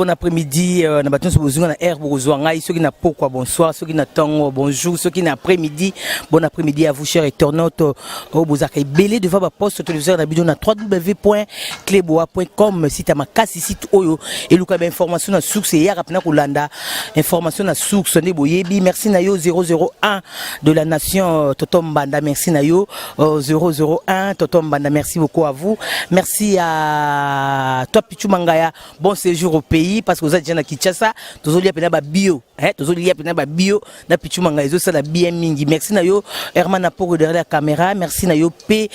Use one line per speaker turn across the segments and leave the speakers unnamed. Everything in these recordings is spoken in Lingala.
Bon après-midi. Na bato nyonso bozunga na air, bokozwa ngai soki na pokwa, bonsoir, soki na ntongo, bonjour, soki na après-midi, bon après-midi à vous, chers internautes oyo bozalaka ebele devant baposte téléviseur na bino na www.cleboa.com, site ya makasi, site oyo eluka bainformation na source, eyaka mpena kolanda information na source nde boyebi. Merci na yo 001 de la nation, Toto Mbanda. Merci na yo 001 Toto Mbanda, merci beaucoup à vous. Merci à toi, Pichu Mangaya, bon séjour au pays, parce que oza déjà na Kinshasa. Tozolia mpena babio, eh, tozolia mpena babio na Pichu Mangaya, ezosala bien mingi. Merci na yo Herman Apoko derrière la caméra. Merci na yo pe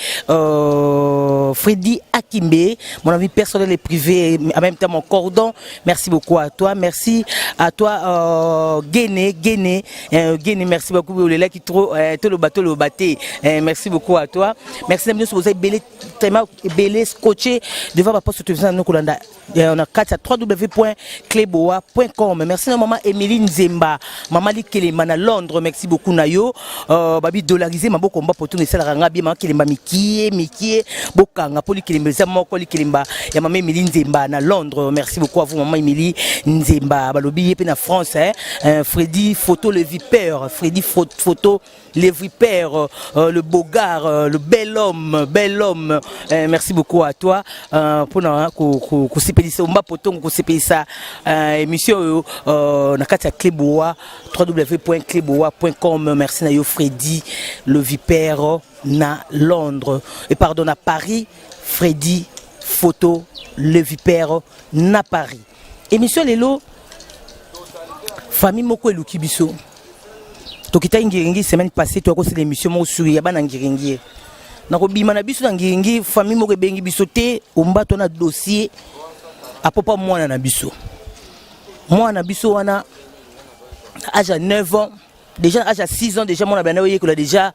Freddy Akimbe, mon ami personnel et privé, en même temps mon cordon. Merci beaucoup à toi. Merci à toi, Guéné Guéné, Guéné, merci beaucoup. Olelaki trop, toloba toloba te. Merci beaucoup à toi. Merci na bino nyonso boza ebele, tellement ebele, scotché devant baposte télévision na kolanda na kati ya www.cleboa.com. Merci na mama Émilie Nzemba, mama Likelema na Londres, merci beaucoup na yo. Babi dollarisé maboko mba poto esalaka nga bien. Mama Kelemba mikie mikie, bokanga mpo likelemba eza moko, likelemba ya mama Émilie Nzemba na Londres. Merci beaucoup à vous, mama Émilie Nzemba. Balobi ye mpe na France, hein? Freddy Photo le Vipère, Freddy Photo le Vipère, le Bogard, le bel homme, bel homme. Merci beaucoup à toi mpona kosepelisa omba potongo, kosepelisa émission oyo na kati ya Cleboa, www.cleboa.com. Merci na yo Freddy le Vipère na Londres et pardon, na Paris. Freddy Photo le Vipère na Paris. Émission lelo, famille moko eluki biso. Tokitaki Ngiringi semaine passée, toyakosala émission moko sur ya bana Ngiringi. Ye nakobima na biso na Ngiringi, famille moko ebengi biso te omba to na dossier apopa mwana na biso. Mwana na biso wana, âge ya 9 ans déjà, âge ya 6 ans déjà, mwana banda oyekola déjà,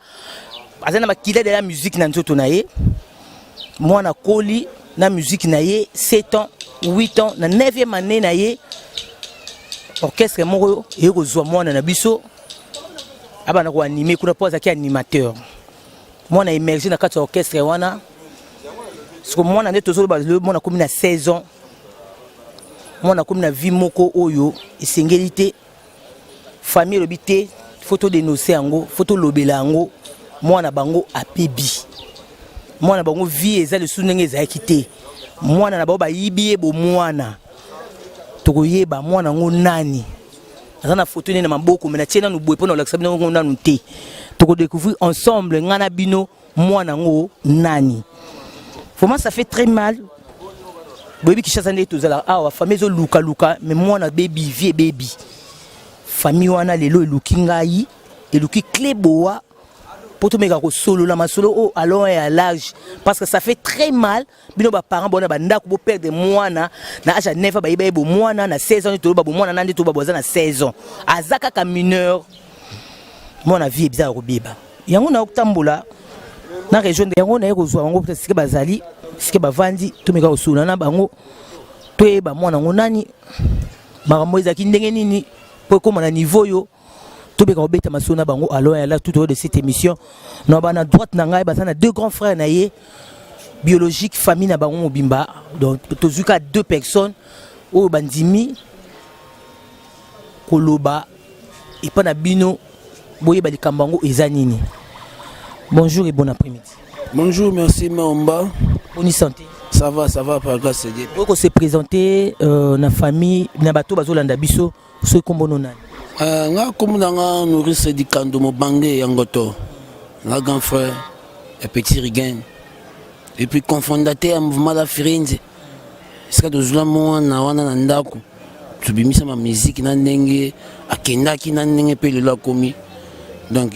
aza na makila deya musique na nzoto na ye. Mwana akoli na musique na ye, 7 ans, 8 ans, na 9e année na ye, orchestre moko eye kozwa mwana na biso, abanda koanime kuna mpo azalaki animateur. Mwana émerge na kati ya orchestre wana. Siko mwana nde tozoloba lelo, mwana akomi na 16 ans. Mwana akomi na vie moko oyo esengeli te. Famille elobi te, faut todénonce yango, faut tolobela yango. Mwana bango abebi, mwana bango vie eza lisusu ndenge ezalaki te. Mwana na bango bayibi ye bomwana. Tokoyeba mwana yango nani. Aza na foto nde na maboko, me natie nanu boye mpona kolakisa bino yango nanu te. Tokodécouvrir ensemble, ngai na bino, mwana yango nani. Vraiment, ça fait très mal. Boyebi Kinshasa nde tozalaka awa, famille ezolukaluka, me mwana bebi, vie ebebi. Famille wana lelo eluki ngai, eluki Cleboa mpo tomeka kosolola masolo oyo à long et à large, parce que ça fait très mal. Bino baparent bona bandako, boperdre mwana na âge ya 9, bayeba ye bomwana na 16 ans. Nde toloba bomwana na nde toloba boza na 16 ans, aza kaka mineur. Mwana vie ebizaka kobeba. Yango na kotambola na région yango, naye kozwa bango sike bazali, sike bavandi, tomeka kosolola na bango, toyeba mwana yango nani, makambo ezalaki ndenge nini mpo ekóma na niveau oyo. Tobeka kobeta masolo na bango alors ya là tout au long de cette émission. Na bana droite na ngai, baza na deux grands frères na ye biologique, famille na bango mobimba. Donc tozwi kaka deux personnes oyo bandimi koloba epa na bino, boyeba likambo yango eza nini. Bonjour et bon après-midi.
Bonjour, merci Maomba.
Boni santé?
Ça va, ça va, par grâce de Dieu.
Oyo se présenter na famille na bato bazolanda biso, soki kombo no nani?
Nga kombo na nga Nourrice Dikando Mobange Yangoto, nga grand frère ya Petit Rigain et puis cofondateur ya mouvement La Firenze. Esika tozwila mwana wana na ndako, tobimisa ma musique na ndenge akendaki, na ndenge mpe lelo akomi. Donc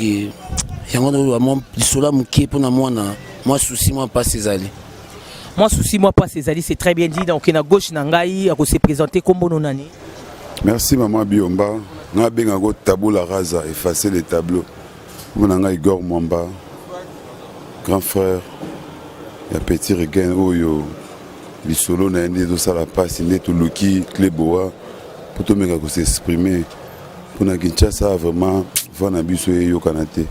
yango naloba mwa lisolo ya moke mpona mwana, mwa souci, mwa mpasi ezali.
Mwa souci, mwa mpasi ezali, c'est très bien dit. Donc na gauche na ngai, akose présenter, kombo no nani?
Merci mama Biomba. Nga abengako tabula rasa, effacer le tableau. Mpo na ngai Igor Mwamba, grand frère ya Petit Regain oyo lisolo na ye nde ezosala mpasi, nde toluki Cleboa mpo tomeka kos'exprimer mpona Kinshasa. Vraiment, voix na biso eyokana te,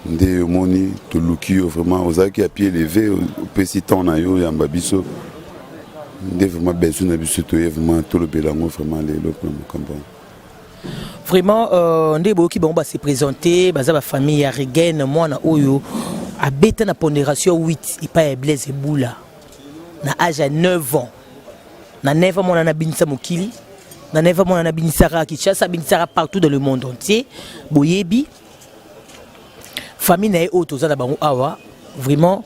nde omoni toluki yo. Vraiment, ozalaki ya pied levé, opesi temps na yo, oyamba biso. Nde vraiment besoin na biso toye vraiment tolobela yango vraiment lelo mpona makambo yango.
Vraiment euh, nde boyoki bango base présente, baza bafamille ya Regen, mwana oyo abeta na pondération 8 epai ya Blaise Ebula na age ya 9 ans. Na 9 ans mwana nabinisa mokili, na 9 ans mwana nabinisaka Kinshasa, abinisaka partout dans le monde entier. Boyebi famille na ye oyo toza na bango awa, vraiment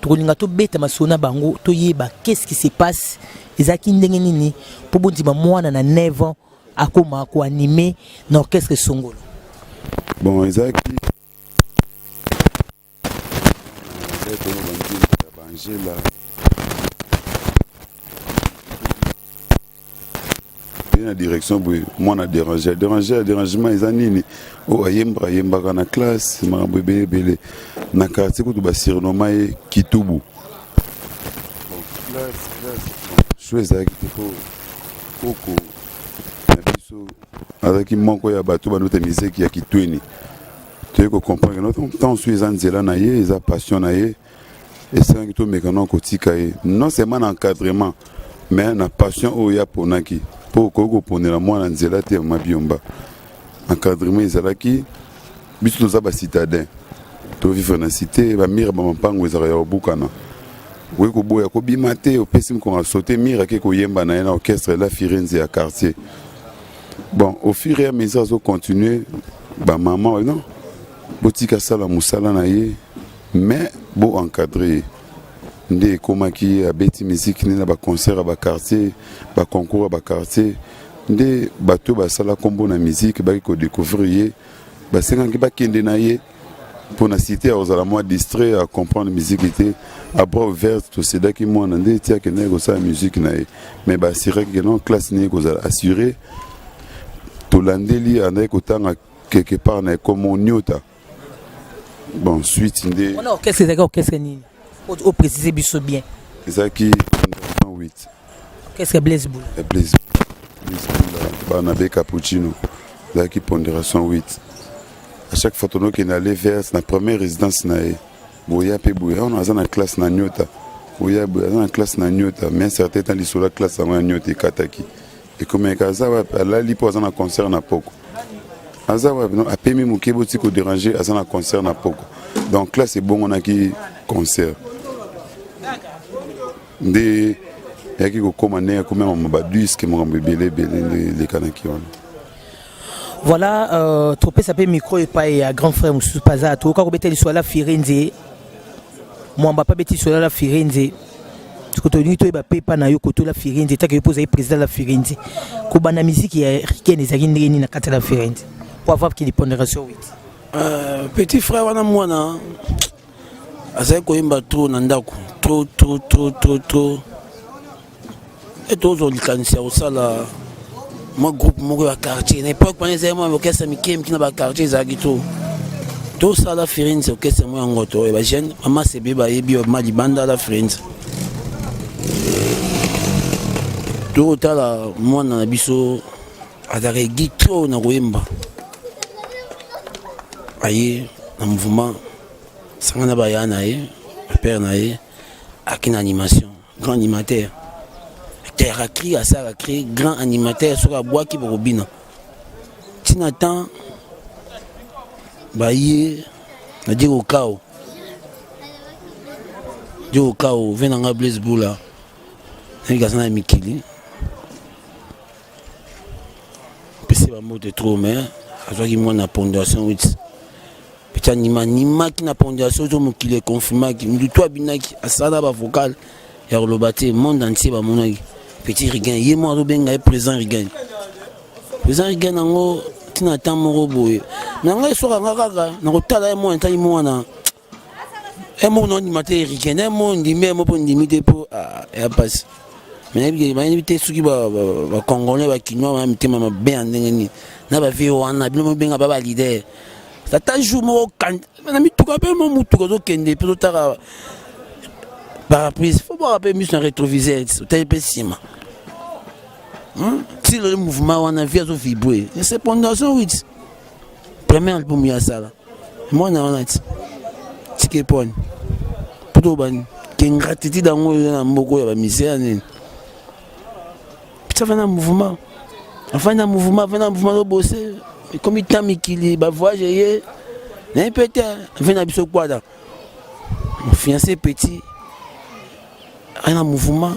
tokolinga tobeta masolo na bango, toyeba qu'est-ce qui se passe, ezalaki ndenge nini mpo bondima mwana na 9 ans akoma koanime na orchestre songolo.
Bon, ezalaki banzela na direction boye, mwana déranger, déranger, dérangement eza nini? Oyo ayembaka, ayembaka na classe, makambo ebele ebele na quartier, kutu basurnoma ye Kitubu. Classe, classe so ezalaki te, po koko na biso azalaki moko ya bato banota mizeki ya Kitweni. Toyei kocomprendre ntango so eza nzela na ye, eza passion na ye, esalaki tomeka na kotika ye non seulement na encadrement mais na passion oyo ye aponaki, mpo okoki koponela mwana nzela te. Mama Biomba, encadrement ezalaki, biso toza bacitadin, tovivre na cité, bamire bamampango ezalaka ya kobukana, okoki koboya kobima te, opesi mokongo asote mire, ake koyemba na ye na orchestre La Firenze ya quartier. Bon, au fur et à mesure azocontinue, bamama non, botika asala mosala na ye, mais bo encadre ye. Nde ekomaki abeti musique nde na baconcert ya baquartier, baconcours ya baquartier, nde bato basala nkombo na musique baki kodécouvrir ye, basengaki bakende na ye mpo na cité ya kozala mwa distrait ya comprendre musique te. À bras ouvert tosedaki mwana nde ti akendaki kosala musique na ye, mais baassuraki ke non, classe na ye kozala assuré. Tolandeli, andaki kotanga quelque part na ekomo Nyota. Bon, suite nde
Wana orchestre ezalaki orchestre nini? Oprécise biso bien.
Ezalaki 8.
Orchestre Blaise Bula.
Blaise, Blaise Bula, bana be Cappuccino, ezalaki pondération 8. À chaque fois tonokende aller vers na première résidence na ye, boya mpe boye wana aza na classe na Nyota, boya boye aza na classe na Nyota. Mais un certain temps lisolo ya classe yango ya Nyota ekataki, ekomeka aza wapi, alali mpo aza na concert na poko, aza wapi, non, apemi moke, boti kodéranger, aza na concert na poko. Donc classe ebongonaki concert, nde eyaki kokóma ndenge akomi mama badisque, makambo ebele ebele nde elekanaki wana.
Voilà, topesa mpe micro epai ya grand frère mosusu paza toyoka kobeta lisolo la Firenze. Mwamba mpe abeti lisolo la Firenze. Siko tolingi toyeba mpe epa na yo kotola Firenze, etaki yo mpo ozali président la Firenze, kobanda miziki ya Riken ezalaki ndenge nini na kati ya la Firenze po avoir kili pondération 8?
Petit frère wana, mwana azali koyemba trop na ndako, trop trop trop trop trop, e tozwa likanisi ya kosala mwa groupe moko ya quartier. Na époque wana ezali mwa orchestre mike mike na baquartier ezalaki to tosala Firenze, orchestre moko yango to bajeune mama sebe bayebi ma libanda la Firenze. Tokotala mwana na biso azalaka egi trop na koyemba, aye na mouvement sanga na baya na ye, père na ye aki na animation, grand animateur, terre cri, asala cri, grand animateur, soki abwaki bokobina ntina temps baye na Diego Kao. Diego Kao ve na nga Blaise Bula, nayebi aza na mikili, pesi bambote trop, mais azwaki mwana pondation 8, petit anima, animaki na pondation to mokili econfirmaki, mutu to abinaki, asala bavocal ya koloba te, monde entier bamonaki petit Rigain, ye moko azobenga ye président Rigain, président Rigain yango ntina temps moko boye na ngai esoka nga kaka na kotala ye mwana, etali mwana ye moko na ondima te Rigain ye moko ndimi ye moko mpo ndimi te mpo ya pasi. Bayebi te soki bacongolais, bakinois bana mitema mabe ya ndenge nini na bavie wana, bino mobenga ba baleader, ata jour moko na mituka mpe mo mutuka ozokende mpe ozotaka paraprise, fo bwaka mpe miso na rétroviseur, otali mpe nsima ti lelo mouvement wana vie azovibre. C'est pondation 8, premier album ya asala mwana wana ti tike pwani mpo tobani ke ingratitude yango eza na mboka oyo ya bamisère nini. Petit afandi na mouvement, afandi na mouvement, afandi na mouvement, azobose ekomi ta mikili bavoyage ye naye mpe te. Afandi na biso kwada, fiancé petit aya na mouvement,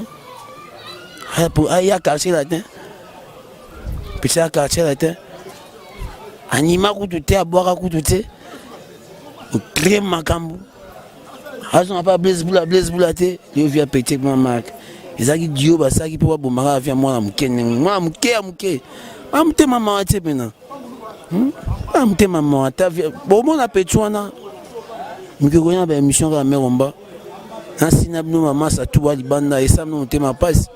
aya Quartier Latin. Petit ya Quartier Latin anima kutu te, abwaka kutu te, ocrée makambo, azonga mpa Blaise Bula. Blaise Bula te, yo via petit mwa mark ezalaki dio basalaki mpo babomaka avia mwana moke, ndenge mwana moke ya moke, motema mawa te mpena, motema mawa ta. Bomona petit wana moke koya na baémission kaka meromba nasina bino mamasa tu ba libanda, esala bino motema mpasi.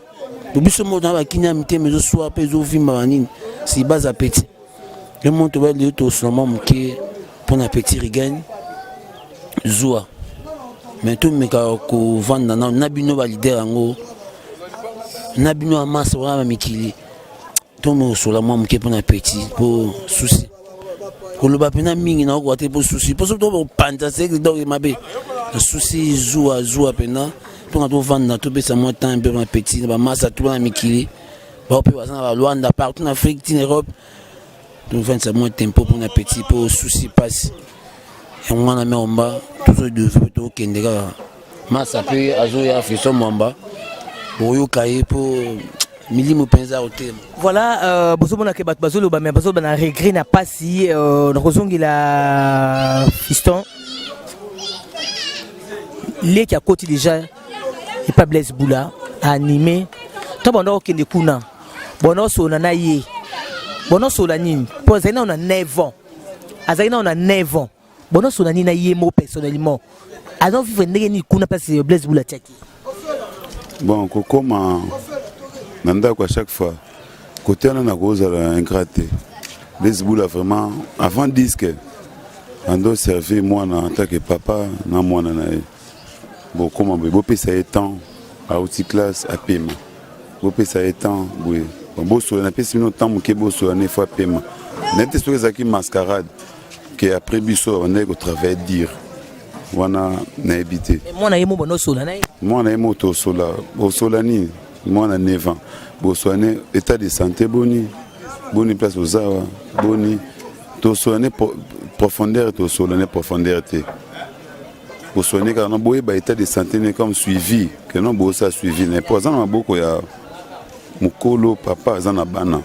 Biso moto na bakini ya mitema ezoswa mpe ezovimba banini si baza petit ye moto balio tosula mwa moke mpona petit Rigen zuwa. Mais tomeka kovanda na bino baleader yango, na bino ya masa wana bamikili, tomosola mwa moke mpona petit, mpo susi koloba mpena mingi nakokoka te, mpo susi, mpo soki tokopanza seke donc mabe susi zuwa zuwa mpena. Mponga tovanda, topesa mwa temps mpe na petit na bamasa tu na mikili bao mpe baza na balwanda partout na Afrique tina Europe, tovandisa mwa tempo mpona petit, mpo susi mpasi yango wana. Me omba tozodévelopper, tokende kaka masa mpe azoya Fiston Mwamba, boyoka ye mpo milimo mpenza kotema.
Voilà, bozomona ke bato bazoloba, me bazoloba na regret na pasi. Nakozongela Fiston leki akoti déjà epa Blaise Bula animé to banda kokende kuna, bona osola na ye, bona osola nini? Mpo azali nano na 9 ans, azali nano na 9 ans. Bona osola nini na ye moko personnellement? Aza vivre ndenge nini kuna place Blaise Bula atiaki?
Bon, kokoma na ndako à chaque fois kote wana, nakozala ingrat te. Blaise Bula vraiment, avant disque ando servir mwana en tant que papa na mwana na ye. Bokóma boye, bopesa ye temps, auti classe, apema, bopesa ye temps boye. Bon, bosola, napesi bino temps moke, bosola ne fo apema. Naye te soki ezalaki mascarade ke après biso babandaki kotravailler dire wana, nayebi te.
Mwana ye mo bona osola na ye?
Mwana ye mo tosola, osola nini? Mwana 9 ans, bosola ne état de santé boni boni, place ozawa boni, tosola ne profondeur, tosola ne profondeur te. Bosola kaka na boyeba état de santé ne comme suivi ke non, bosala suivi ne po aza na maboko ya mokolo, papa aza na bana.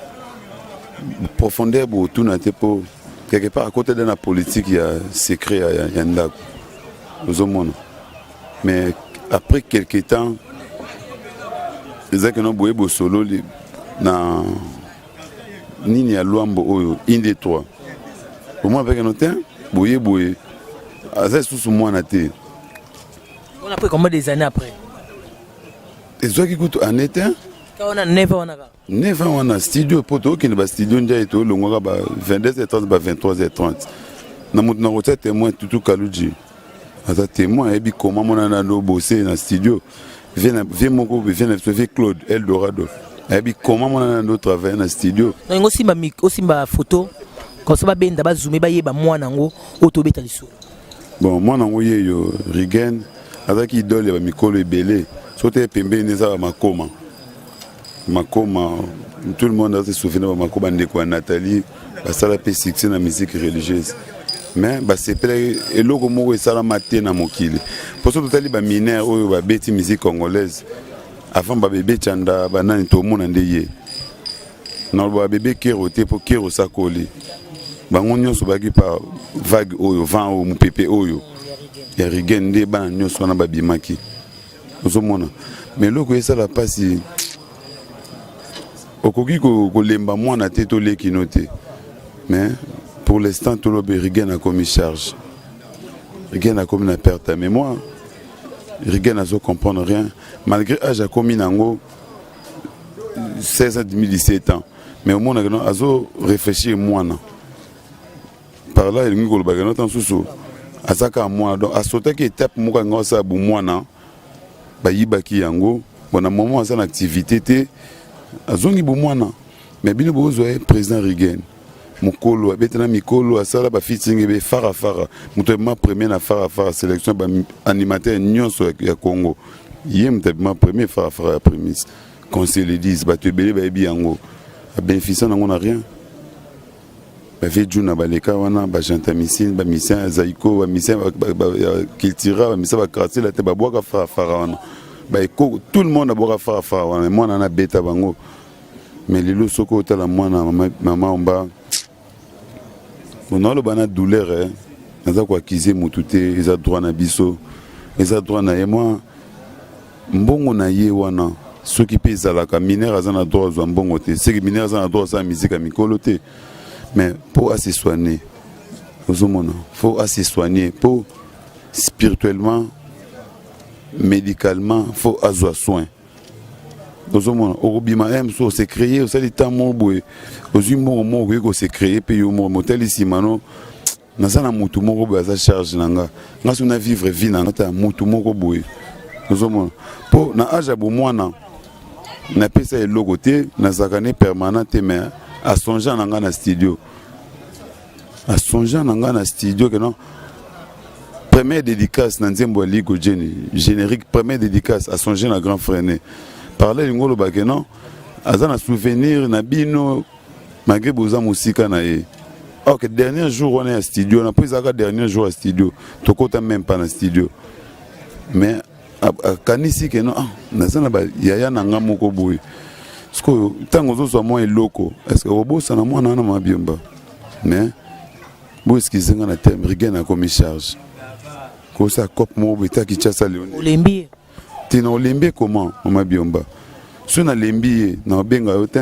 Profondeur botuna te, mpo quelque part akota de na politique ya secret ya ndako, ozomona. Mais après quelque temps ezalaki no boye, bosololi na nini ya lwambo oyo inde 3, omona mpeke no te, boye boye aza lisusu mwana te.
On après combien des années après?
Ezwaki kutu année te.
Wana 9 ans wana kaka?
9 ans wana, studio, mpo tokende bastudio ndiaye, tolongwaka ba 22h30, ba 23h30 na moto na kotia témoin. Tutu Kaluji aza témoin, ayebi koma mona na bose na studio. Vie moko, vie na biso, vie Claude Eldorado, ayebi koma mona na ndo travailler na studio.
Donc osimba osimba photo comme ça, babenda bazoome, bayeba mwana yango oyo tobeta lisolo.
Bon, mwana yango yeyo Rigen azalaki idole ya bamikolo ebele. Soki te pembeni eza bamakoma makoma, tout le monde aza souvenir bamakoma, bandeko ya Nathalie basala mpe succès na musique religieuse, mais basepelaki eloko moko esalama te na mokili. Mpo so totali baminere oyo babeti musique congolaise avant, babebe Chanda, banani, tomona nde ye naloba babebe Kero te, mpo Kero sakoli bango nyonso bayaki par vague oyo, vent oyo, mopepe oyo ya Rigen, nde bana nyonso wana babimaki, ozomona. Mais eloko esala mpasi, okoki kolemba mwana te, tolekino te. Mais pour l'instant tolobi Rigen akomi charge, Rigen akomi na perte ya mémoire, Rigen azo comprendre rien malgré âge akomi nango 16 ans, 17 ans. Mais omonaka no azo réfléchir mwana par là, elingi kolobaka no ta mosusu aza kaka mwana. Donc asotaki étape moko yango asala bomwana, bayibaki yango. Bon, na moment aza na activité te, azongi bomwana. Mais bino bozwa ye président Rigen mokolo abetana mikolo, asala bafeaturing ebe farafara, moto abima premier na farafara, sélection baanimateur nyonso ya Congo, ye moto abima premier farafara ya prémisse. Qu'on se le dise, bato ebele bayebi yango. Abénéficia nango na rien. Bavieux Juna baleka wana, bagentamicine, bamisien ya Zaiko, bamisien ya Cultura, bamisien baquartier la te babwaka farafara wana, baekoko, tout le monde abwaka farafara wana. Mwana wana abeta bango. Mais lelo soki otala mwana mama Omba, naoloba na douleur, eh. Naza koaccuser motu te, eza droit na biso, eza droit na ye. Mwa mbongo na ye wana, soki mpe ezalaka mineur, aza na droit azwa mbongo te. Seki mineur aza na droit asala musique ya mikolo te, mais mpo ase soigner, ozomona, faut ase soigner mpo spirituellement, médicalement, faut azwa soin. Ozomona, okobima ye mosusu, ose créer, osali ntan moko boye, ozwi mbongo moko, okoki kose créer mpe yo moko motali nsima. No, naza na motu moko boye aza charge na nga, nga so na vivre vie na nga ta motu moko boye. Ozomona, mpo na age ya bomwana napesa eloko te, nazalaka ne permanent te, mais asonge na nga na studio, asonge na nga na studio ke non, première dédicace na nzembo ya Ligo Jenny, générique, première dédicace, asonge na grand frère ne parle. Elingi oloba ke non, aza na souvenir na bino malgré boza mosika na ye. Ok, dernier jour wana ya studio wana, mpo ezalaka dernier jour ya studio, tokota même pas na studio, mais akanisi ke non, ah, naza na bayaya na nga moko boye. Sikoyo ntango ozozwa mwa eloko, est ce que obosana mwana wana mabiomba? Mais bo excuse nga na terme, Rigen akomi charge kosa cope moko boye ta Kinshasa leone.
Olembi ye?
Te, na olembi ye comment, mama Biomba? So nalembi ye, na obenga yo te,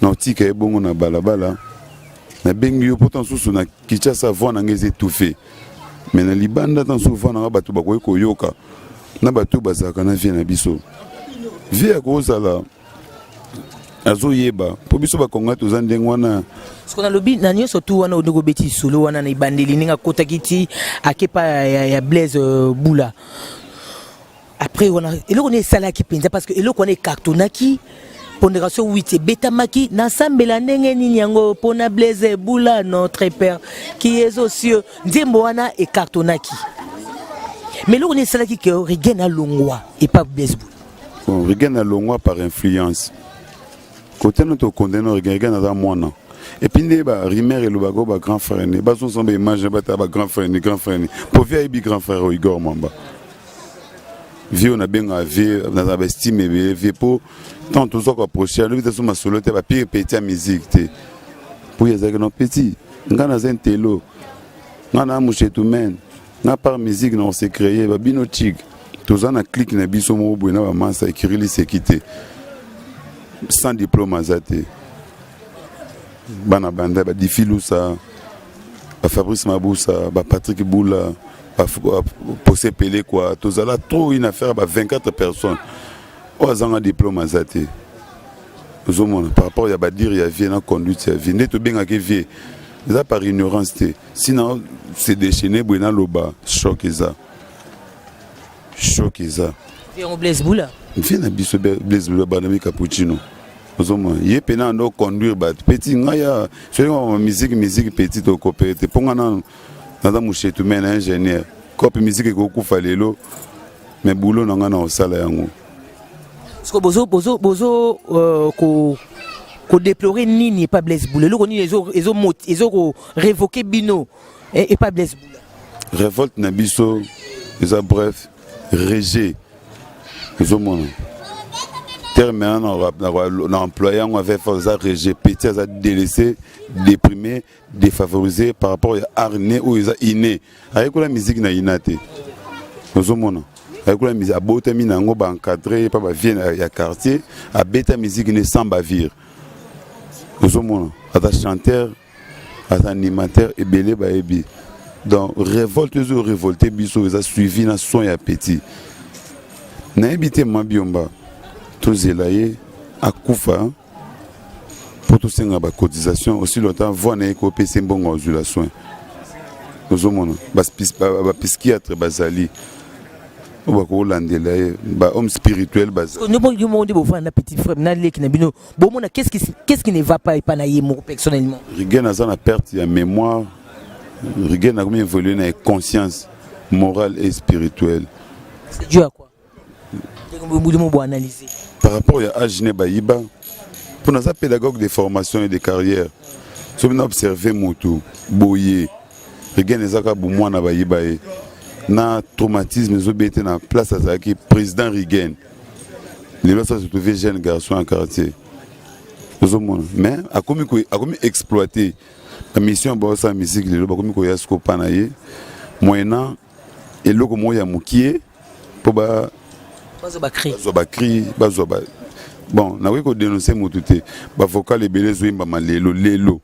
na otika ye bongo na balabala. Nabengi yo mpo ta mosusu na Kinshasa voix na nga eza étouffé, mais na libanda ta mosusu voix na nga bato bakoki koyoka na bato oyo bazalaka na vie na biso. Vie ya kozala azoyeba mpo biso bakonga toza ndenge wana.
Siko nalobi na nyonso tu wana, ndenge obeti lisolo wana na ebandeli, ndenge akotaki ti akepa ya Blaise Bula, après wana eloko nini esalaki mpenza? Parce que eloko wana ecartonnaki, Pondération 8 ebetamaki, nasambela ndenge nini yango mpona Blaise Bula, Notre Père qui est aux cieux, nzembo wana ecartonnaki. Mais eloko nini esalaki ke Rigen alongwa epa Blaise Bula?
Bon, Rigen alongwa par influence. Kote na tokondene Rigen, Rigen aza mwana. Et puis nde barumeur elobaka oyo bagrand frère ne bazonsa baimage, batala bagrand frère ne, grand frère ne, po vie ayebi grand frère oyo Igor Mwamba. Vie oyo nabengaka vie, nazala baestime ebele vie, mpo ntango tozwa koapproche, alobi te so masolo te, bapire petit ya musique te, mpo ye azalaki no petit. Ngai naza intelo, ngai na mushetumen, nga par musique na ose créer babino chik. Toza na clique na biso moko boye na bamasa ekiri liseki te, sans diplôme aza te. Bana banda badifilusa, bafabrice Mabusa, bapatrick Bula, bapose pele kua, tozala trop une affaire ba 24 personnes oyo azanga diplôme aza te. Ozomona, par rapport ya badire ya vie na conduite ya vie, nde tobengaki vie eza par ignorance te. Sina se déchaîner boye, naloba choc, eza choc, eza
Yango Blaise Bula.
Vie na biso Blaise Bula, Banami Cappuccino, ozomona ye pena ando conduire bato. Petit, ngai ya soki ma musique, musique petit tokopere te, mpo nga nanu naza moshetu, me na ingénieur cope musique ekokufa lelo, mais boulot na ngai na kosala yango.
Siko bozo bozo bozo ko kodéplorer nini epa Blaise Bula? Eloko nini ezo korévoke bino epa Blaise Bula?
Révolte na biso eza bref, rejet. Ozomona, terme wana na employé yango avec force, eza rejet. Petit aza délaissé, déprimé, défavorisé par rapport ya art ne oyo eza inné. Ayekola musique na ina te. Ozomona, ayekola musique, abotami na yango, baencadre ye mpa bavie ya quartier, abeta musique ne sans bavire. Ozomona, aza chanteur, aza animateur, ebele bayebi. Donc révolte ezo révolte biso eza suivi na son ya petit. Nayebi te, ma Biomba, tozela ye akufa mpo tosenga bacotisation? Aussi longtemps voix na ye kopesa mbongo, azwila soin. Ozomona, bapsychiatre bazali oyo bakolandela ye, bahomme spirituel bazali.
Yo moko nde bofanda na petit frère na leki na bino, bomona qu'est-ce qui ne va pas epa na ye moko personnellement?
Rigen aza na perte ya mémoire. Rigen akomi évolue na conscience morale et spirituelle.
C'est dû à quoi, ndenge mo boanalyse?
Par rapport ya age ne bayiba, mpo naza pédagogue de formation et de carrière, soki na observe motu boye, Regain eza kaka bomwana bayiba ye na traumatisme ezobete na place azalaki président Regain. Lelo asa se trouve jeune garçon ya quartier, ozomona, mais akomi akomi exploité bamission baosala musique. Lelo bakomi koya siko pa na ye moyennant eloko moko ya mokie mpo
bazwa bacri,
bazwa bacri, bazwa ba. Bon, nakoki kodénonce motu te. Bavocal ebele ezoyembama lelo, lelo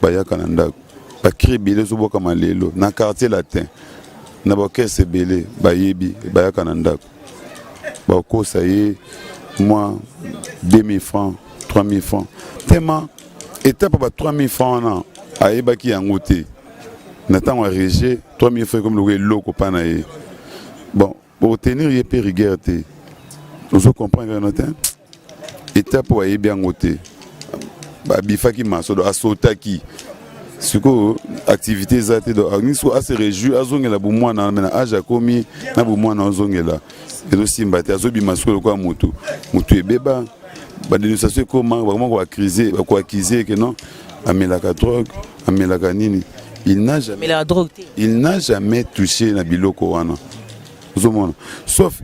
bayaka na ndako, bacri ebele ezobwakama lelo na Quartier Latin, na baorchestre ebele bayebi, bayaka na ndako, bakosa ye mwa 2000 francs, 3000 francs. Tema étape ba 3000 francs wana ayebaki yango te na ntango ya rejet. 3000 francs ekomi lokola eloko mpa na ye. Bon, otenir ye mpe rigueur te, ozo comprendre no te. Étape oyo ayebi yango te, babifaki maso, do asotaki. Sikoyo activité eza te, donc alingi sikoyo ase réjouir, azongela bomwana. Me na age akomi na bomwana, ozongela ezosimba te. Azobima sikoyo lokola motu motu ebeba. Badénonciation ekoma, bakoma koaccuser, bakoaccuser ke non, amelaka drogue, amelaka nini. Il n'a jamais
Amelaka drogue te.
Il n'a jamais touché na biloko wana, ozomona, sauf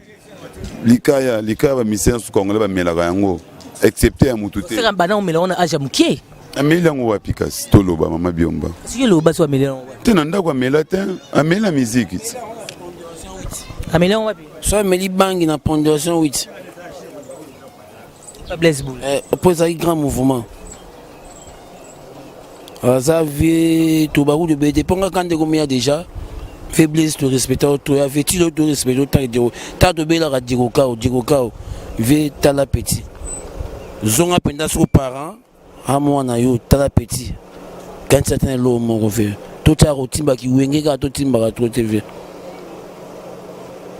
likaya. Likaya, bamusicien nyonso congolais bamelaka yango, excepté ya motu te.
Seka bana omela wana age ya mokie.
Ameli yango wapi? Kasi toloba, mama Biomba.
Soki eloba so ameli yango wapi?
Te, na ndako amela te, amela miziki.
Ameli yango wapi?
So ameli bangi na pondération 8.
Pa Blaise Boule.
Mpo ezalaki grand mouvement, aza vie tobaku tobe te mpo nga ka ndeko meya déjà faiblesse to respecta toya vie ti to respecte otangi diko ta tobelaka diko kao diko kao vie. Tala petit, zonga mpenza soko parent amwana yo. Tala petit, kanisa te na eloko moko vie totiaka kotimbaki wenge kaka, totimbaka tro te vie,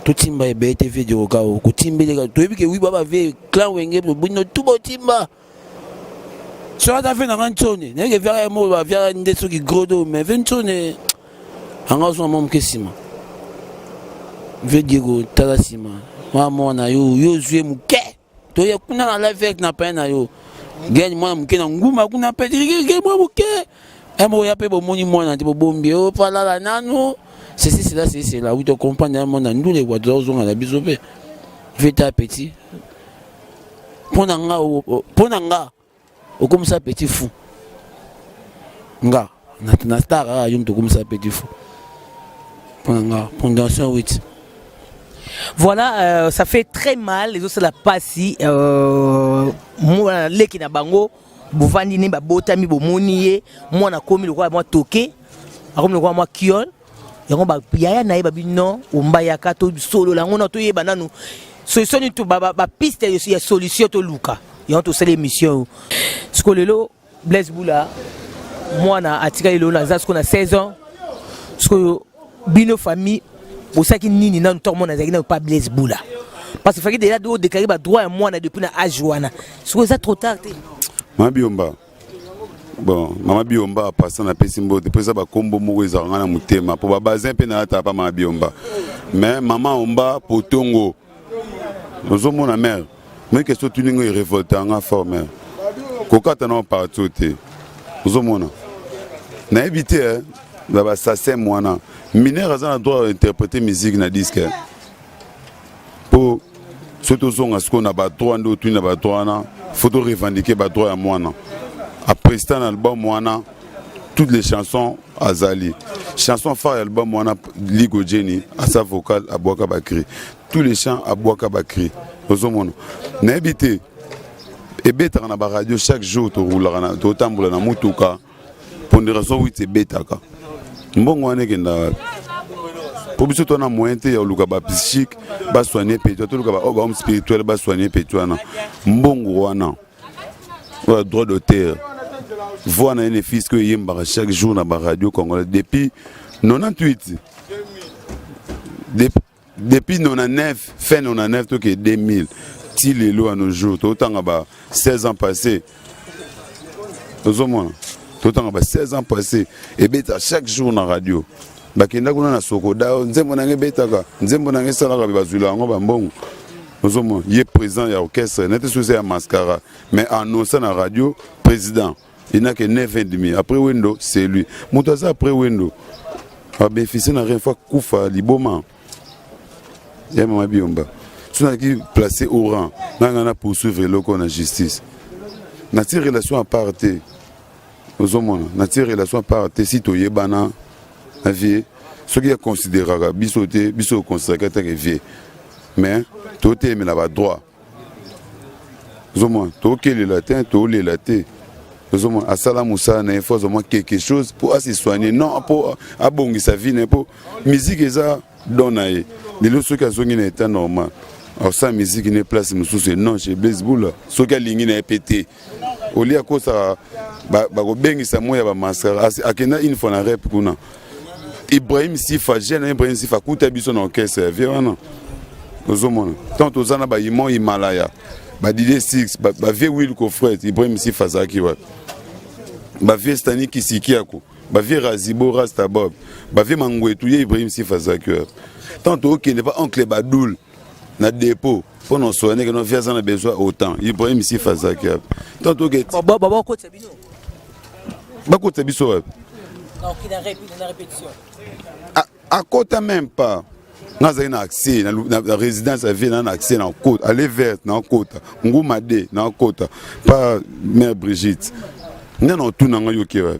totimba ebele te vie. Diko kao kotimbeleka, toyebi ke wi baba vie clan Wenge bino tu botimba. Soki ata ve nanga ntsone nayeke viaka ye moko baviaka nde soki grodo, mais ve ntsone anga ozonga mwa moke nsima. Ve Diego, tala nsima mwa mwana yo, yo ozwi ye moke, toye kuna na live na paye na yo gene mwana moke na nguma kuna mpe mwa moke moko ya mpe bomoni mwana te, bobombi o palala nanu ceci cela ceci cela. Oui, tocomprendre ya mwana ndule kwa toza kozonga na biso mpe ve ta petit. Mpo na nga, mpo na nga okomisa petit fou nga na star kaka yo moto okomisa petit fou mpo na nga pondation 8.
Voilà, ça fait très mal, les autres la pasi, mwana leki na bango, bovandi ne babotami, bomoni ye, mwana akomi lokola mwa toke, akomi lokola mwa kiol. Yango ba yaya na ye babi non, ombayaka tosolola yango na toyeba nanu solution nini to ba piste ya solution toluka. Yango tosala émission oyo. Sikoyo lelo Blaise Bula mwana atikali lelo naza sikoyo na 16 ans. Sikoyo bino famille bosalaki nini nanu ntango mwana azalaki nanu pa Blaise Bula? Parce que faki déjà odéclaré badroit ya mwana depuis na age wana. Sikoyo eza trop tard te?
Mama Biomba, bon, mama Biomba apasa, napesi mbote mpo eza bakombo moko ezalaka nga na motema mpo babazin mpe nayataka pa mama Biomba. Mais mama Omba Potongo, ozomona mare moi question tuni ngo erévolte yanga fort. Mare kokata na parti te, ozomona, nayebi te na basasem wana mineur aza na droit ya interpréter musique na disque mpo soki tozonga sikoyo na badroit nde otuni na badroit wana, faut to revendiquer badroit ya mwana apresta na album wana. Toutes les chansons azali chanson phare ya album wana, Ligo Jenny asa vocal, abwaka bacri, tous les chants abwaka bacri. Ozomona, nayebi te, ebetaka na baradio chaque jour, torulaka, totambola na mutuka, pondération 8 ebetaka. Mbongo wana ekenda wapi? Po biso to na moyen te ya koluka bapsychique basoigne petit, toluka bahomme spirituel basoigne petit wana. Mbongo wana oyo droit d'auteur, voix na ye ne fût-ce que eyembaka chaque jour na baradio congolais depuis 98, depuis 99, fin 99 toke 2000 ti lelo à nos jours, totanga ba 16 ans passé. Ozomona, totanga ba 16 ans passé, ebeta chaque jour na radio. Bakenda kuna na Sokoda, nzembo nanga ebetaka, nzembo nanga esalaka, bazwila yango bambongo. Ozomona ye président ya orchestre nete soki eza ya mascara, mais annonce na radio président il n'a que 9 et demi après Wendo, c'est lui moto aza après Wendo abénéficie na rien, faut kufa liboma ya mama Biyomba. So nazalaki placé au rang nga nga na poursuivre eloko na justice, natie relation à part te. Ozomona, natie relation à part te. Si toyebana na vie, soki aconsidéraka biso te, biso oconsidéraka take vie, mais totelemela badroit. Ozomona, tokelela te, tolela te. Ozomona, asala mosala na ye, faut azwa mwa quelque chose mpo ase soigner, non mpo abongisa vie na ye, mpo musique eza don na ye. Lelo soki azongi na état normal, akosala musique ne place mosusu, non chez Blaise Bula. Soki alingi na ye mpe te, olie akosaka, bakobengisa moi ya bamascara. Akenda une fois na rep kuna, Ibrahim Sifa, jeune Ibrahim Sifa akuta biso na orchestre ya vie wana. Ozomona, tant toza na baimon Himalaya, badidie 6, bavie Will Cofret, Ibrahim Sifa azalaki wapi? Bavie Stani Kisikiako, bavie Razibo Rastabob, bavie Mangwetu, ye Ibrahim Sifa azalaki wapi? Tant tookende pa oncle Badoul na dépôt mpo na osoane keno vie aza na besoin autant, Ibrahim Sifa azalaki wapi? Tant toke
bakotisa bino.
Bakotisa biso wapi? Akota même pas. Nga azalaki na accès na résidence ya vie, na accès na kota aller verte, na kota nguma de na kota pa mère Brigitte nde na otuna nga yoke wapi?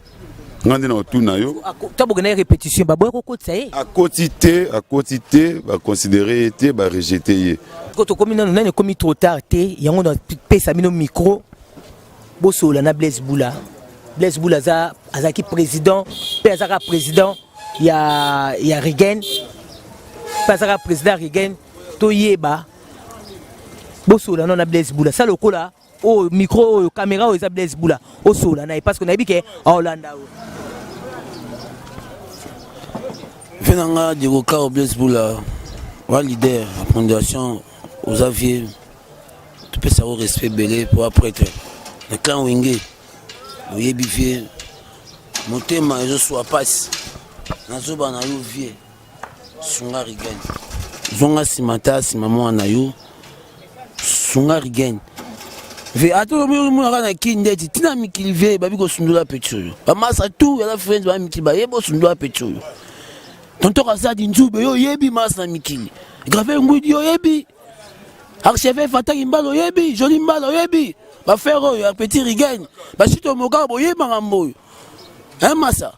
Nga nde na otuna yo.
Tabokenda répétition, baboya kokotisa ye.
Akoti te, akoti te, baconsidéré ye te, barejeté ye.
Ko tokomi nano nani, ekomi trop tard te. Yango napesa bino micro, bosolola na Blaise Bula. Blaise Bula aza, azalaki président mpe azalaka président ya Regen mpe azalaka président ya Regen. Toyeba, bosolola nano na Blaise Bula. Sa lokola oyo micro oyo, caméra oyo eza Blaise Bula, osolola na ye parce que nayebi ke aolanda oyo.
Vie na nga Diego Kao, Blaise Bula wa leader ya fondation, oza vie, topesa yo respect ebele po aprêtre na clan Wenge. Oyebi vie, motema ezoswa mpasi, nazoba na yo vie. Sunga Rigen, zonga nsima ta nsima mwana na yo, sunga Rigen ve. Ata omonaka na kini ndeti ntina mikili vie babi kosundola peti oyo, bamasa tu yala friends ba mikili bayebi osundola peti oyo. Tonton Kazadi Nzube, yo oyebi masa na mikili, Grave Ngwidi oyebi, archevêque Fataki Mbala oyebi, Joli Mbala oyebi, bafrère oyo ya petit Rigen, basito mokaka, boyebi makambo oyo. Masa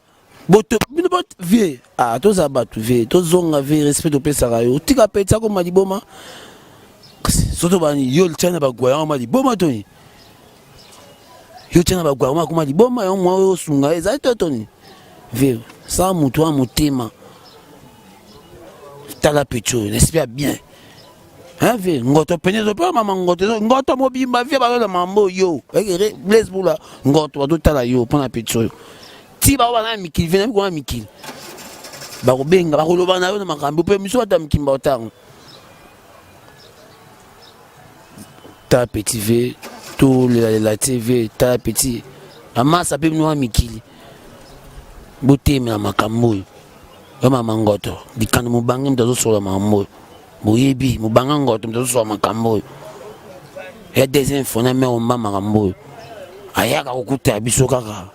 boto bino bo vie, ah, toza bato vie, tozonga vie. Respect topesaka yo, tika peti akoma liboma. Soto bani yo tia na bagwa yango ma liboma, toni yo tia na bagwa yango akoma liboma yango mwa oyo osunga ezali to toni vie sa motu wa motema. Tala peti oyo, respect ya bien, hein, vie ngoto pene ezopela mama ngoto, ngoto mobimba vie bazola mambo yo ekere Blaise Bula ngoto bazotala yo mpona peti oyo. Ti bao bana mikili vie na mikolo mikili bakobenga, bakoloba na yo na makambo mpe miso bato ya mikili baotango. Tala petit v, tolelalela te v. Tala petit, bamasa mpe bino ya mikili, botemela makambo oyo yo mama ngoto likando mobange moto azosola makambo oyo. Boyebi mobanga ngoto moto azosola makambo oyo ya deuxième fois na mare omba makambo oyo ayaka kokuta biso kaka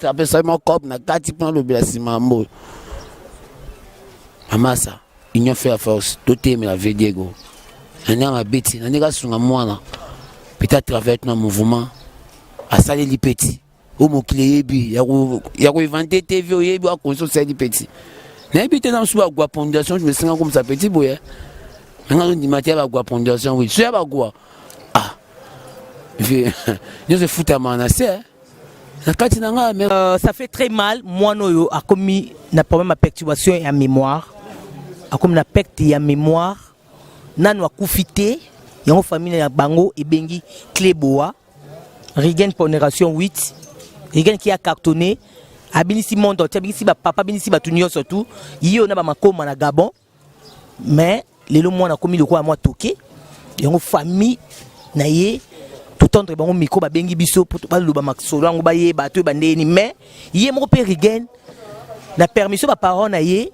apesa moko na kati mpona alobela nsima makambo oyo. Amasa, union fait la force. Totemela vie Diego na ndenge mabe ti na ndenge asunga mwana peut-être à travers na mouvement asaleli petit oyo mokili eyebi ya koinvente te. Vie oyebi akonsi osali petit, nayebi te na mosusu bagwa fondation esenga komisa petit boye. Nanga azondima te ya bagwa fondation, oui, so ya bagwa, ah vie nyonso efutama na se na kati na nga.
Ça fait très mal. Mwana oyo akomi na problème ya perturbation ya mémoire, akomi na perte ya mémoire, nanu akufi te. Yango famille na bango ebengi Cleboa Rigen Pondération 8, Rigen qui a cartonné, abinisi monde entier, abinisi bapapa, abinisi bato nyonso tu ye oyo na bamakoma na Gabon. Mais lelo mwana akomi lokola mwa toke. Yango famille na ye totendre bango micro, babengi biso po baloba masolo yango, bayeba toyeba ndeni. Mais ye moko mpe Rigen na permission baparent na ye,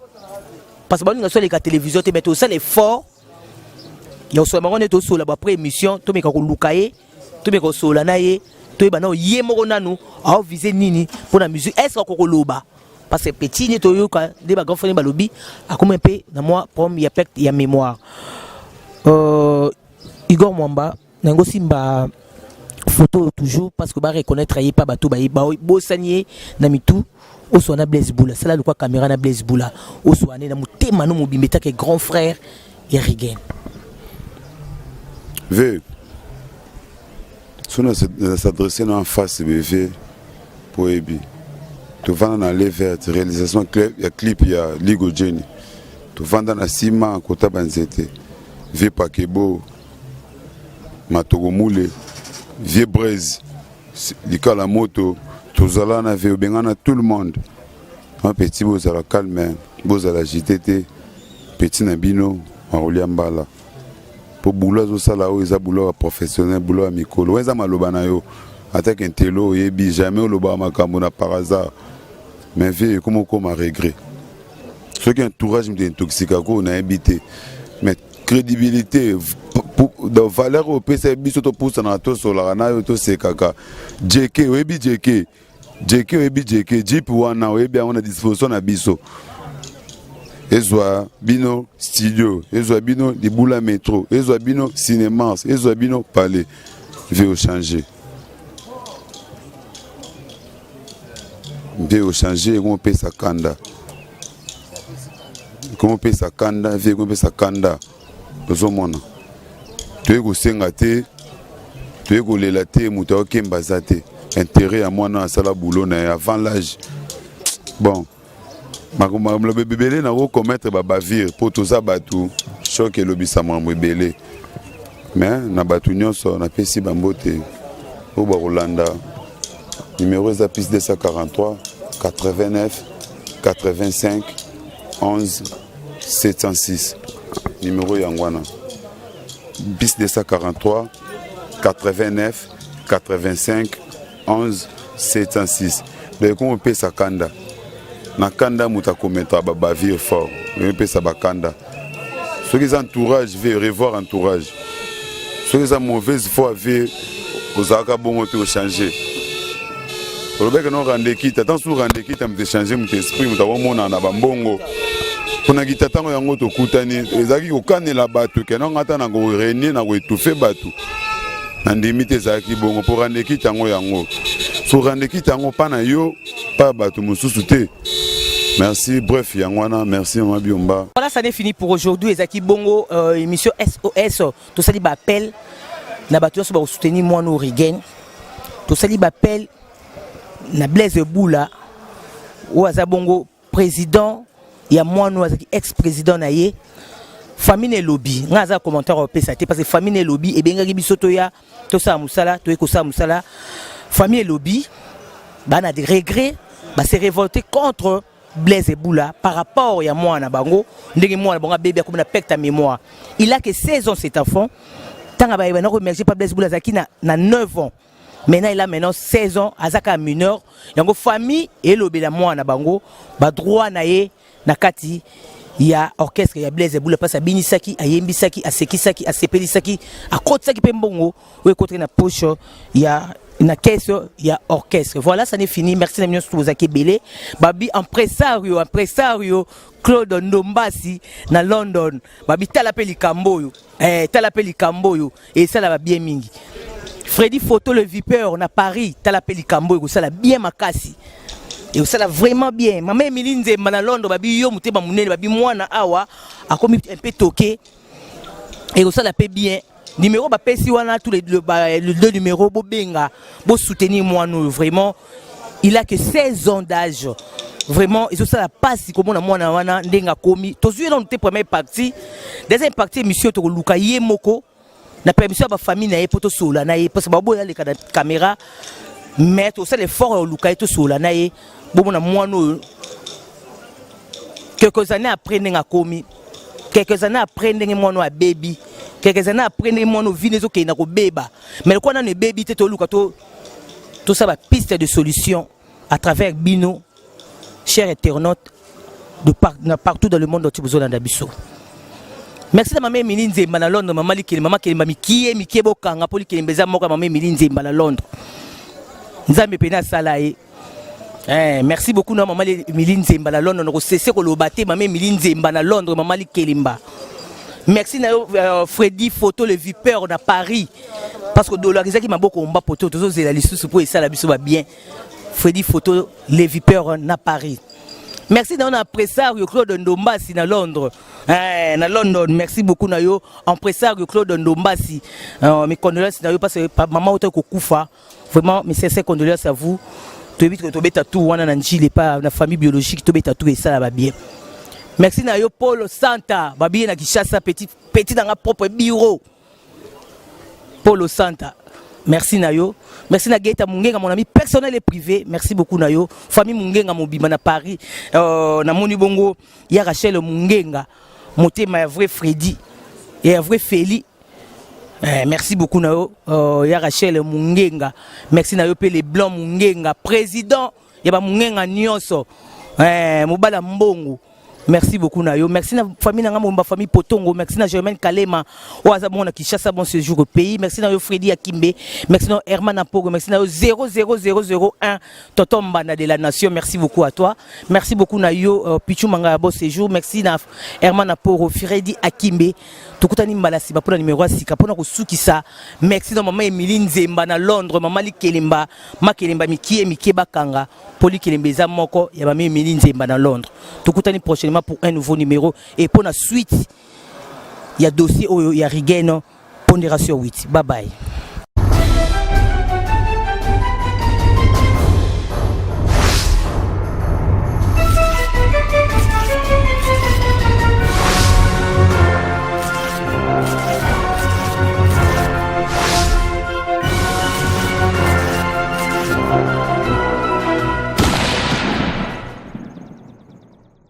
parce que balinga so aleka télévision te, mais tosala effort. Ya kosola bango nde tosola ba après émission, tomeka koluka ye, tomeka kosola na ye, toyeba nao ye moko nanu aovise nini mpo na musique. Est ce akokoloba? Parce que petit nde toyoka nde ba grand frère balobi akomi mpe na mwa problème ya perte ya mémoire. Igor Mwamba, nango simba photo toujours, parce que ba reconnaître ye pa bato bosani ye na mitu. Oswana Blaise Bula, sala lokwa caméra na Blaise Bula, oswane na motema no mobimba etake grand frère ya Rigen.
Ve so na s'adresse na en face bv po oyebi tovanda na le verte, réalisation ya clip ya Ligo Jenny, tovanda na nsima kota banzete, vie Pakebo, Matoko Mule, vie Braise, Likala Moto, tozala na vie obengana tout le monde. Ma petit, bozala calme, bozala agité te. Petit na bino akolia mbala mpo bulo azosala oyo eza bulo ya professionnel, bulo ya mikolo. Oyo eza maloba na yo atake ntelo, oyebi jamais olobaka makambo na par hasard. Mais vie ekoma okoma regret soki entourage moto intoxikaka, nayebi te. Mais crédibilité, donc valeur oyo opesa biso, topusanaka, tosolaka na yo, tosekaka. Jeke oyebi, jeke jeke oyebi, jeke jeep wana oyebi yango na disposition na biso. Ezwa bino studio, ezwa bino libula métro, ezwa bino cinémas, ezwa bino palais. Vie ochange, vie ochange, ekomopesa kanda, ekomopesa kanda, vie ekomopesa kanda. Tozomona, toye kosenga te, toye kolela te, moto akokemba aza te. Intérêt ya mwana asala boulot na ye avant l'âge. Bon, makambo ebele nakokommettre babavire mpo toza bato, choc elobisa makambo ebele. Mais na bato nyonso napesi bambote oyo bakolanda, numéro eza plus 243 89 85 11 706. Numéro yango wana, plus 243 89 85 11 706. Donc ekomi opesa kanda na kanda, moto akomettre babavire fort, opesa bakanda. Soki eza entourage, ve revoir entourage. Soki eza mauvaise foi, ve ozalaka bongo te, ochange. Olobaki no rende kita ntango su rende kita, moto echange, moto esprit, moto akomonana na bambongo mpona kita. Ntango yango tokutani, ezalaki kokanela bato ke nonga ata na korenie na koétouffer bato. Nandimi te ezalaki bongo mpo rende kita yango yango so rende kita yango mpa na yo, mpa bato mosusu te. Merci, bref, yango wana. Merci, mama Biomba.
Voilà, ça n'est fini pour aujourd'hui. Ezaki bongo émission SOS. Tosali ba appel na bato nyonso bakosoutenir mwana Origen. Tosali ba appel na Blaise Bula oyo aza bongo président ya mwana oyo azalaki ex président na ye. Famille na elobi, ngai aza commentaire opesa te, parce que famille na elobi, ebengaki biso toya tosala mosala, toye kosala mosala. Famille elobi bana de regret, base révolté contre Blaise Bula par rapport ya mwana bango, ndenge mwana bango abebi, akomi na perte ya mémoire. Il a que 16 ans, cet enfant. Ntango bayeba na koemerge pa Blaise Bula, azalaki na 9 ans. Maintenant il a maintenant 16 ans, azaka mineur. Yango famille elobela mwana bango, badroit na ye na kati ya orchestre ya Blaise Bula, mpasi abinisaki, ayembisaki, asekisaki, asepelisaki, akotisaki mpe mbongo oyo ekotaki na poche ya na caisse ya orchestre. Voilà, ça n'est fini. Merci na nyonso tozalaki ebele. Babi impresario, impresario Claude Ndombasi na London, babi tala mpe likambo oyo, tala mpe likambo oyo esala babien mingi. Freddy Photo le Vipeur na Paris, tala mpe likambo oyo ekosala bien makasi, ekosala vraiment bien. Mama Emili Nzemba na Londres, babi yo motema monene, babi mwana awa akomi un peu toke, ekosala mpe bien. Numéro bapesi wana, tous les deux numéros, bobenga, bosoutenir mwana oyo. Vraiment, il a que 16 ans d'âge. Vraiment, ezosala mpasi komona mwana wana ndenge akomi. Tozwi ye nanu te, première partie. Deuxième partie émission, tokoluka ye moko na permission ya bafamille na ye mpo tosolola na ye, parce que baboya aleka na caméra. Mais tosala effort ya koluka ye, tosolola na ye, bomona mwana oyo quelques années après ndenge akomi, quelques années après ndenge mwana oyo abebi, quelques années après ndenge mwana oyo vini ezokende na kobeba. Mais lokola nano ebebi te, toluka tosala bapiste de solution à travers bino, chers internautes de partout dans le monde entier bozolanda biso. Merci na mama Emilie Nzemba na Londres, mama Likelemba, mama Kelemba mikie mikie bokanga po Likelemba eza moko ya mama Emilie Nzemba na Londres. Nzambe pena asala ye. Eh, merci beaucoup na mama Emilie Nzemba na Londres, nako cesser koloba te mama Emilie Nzemba na Londres, mama Likelemba. Merci na yo euh, Freddy Photo le Vipeur na Paris. Parce que dollarisaki maboko mba poto tozozela lisusu po esala biso ba bien. Freddy Photo le Vipeur na Paris. Merci na yo na impresario Claude Ndombasi na Londres. Eh, na London, merci beaucoup na yo impresario Claude Ndombasi. Euh, mes condoléances na yo parce que maman oto kokufa. Vraiment mes sincères condoléances à vous. Toyebi tobeta tout wana na Njili pa na famille biologique tobeta tout esala ba bien. Merci na yo Paul Santa, babiye na Kinshasa petit petit nanga propre bureau. Polo Santa. Merci na yo. Merci na Gaëta Mungenga mon ami personnel et privé. Merci beaucoup na yo. Famille Mungenga mobima na Paris. Euh, na moni bongo ya Rachel Mungenga. Motema ya vrai Freddy et ya vrai Feli. Eh, merci beaucoup na yo euh, ya Rachel Mungenga. Merci na yo pe les blancs Mungenga, président ya ba Mungenga nyonso. Eh, mobala mbongo. Merci beaucoup na yo. Merci na famille na nga famille Potongo. Merci na Germaine Kalema. Oyo aza bongo na Kinshasa bon séjour au pays. Merci na yo Freddy Akimbe. Merci na Herman Apogo. Merci na yo 00001 Tonton Mbanda de la nation. Merci beaucoup à toi. Merci beaucoup na yo euh, Pichou Manga bon séjour. Merci na Herman Aporo, Freddy Akimbe. Tokutani mbala sima pona numéro ya sika pona kosukisa. Merci na maman Emilie Nzemba na Londres, maman Likelemba, Makelemba mikie mikie bakanga. Poli Kelemba eza moko ya ba Emilie Nzemba na Londres. Tokutani prochainement pour un nouveau numéro et pour la suite ya dossier oyo ya Rigeno Pondération 8. Bye bye.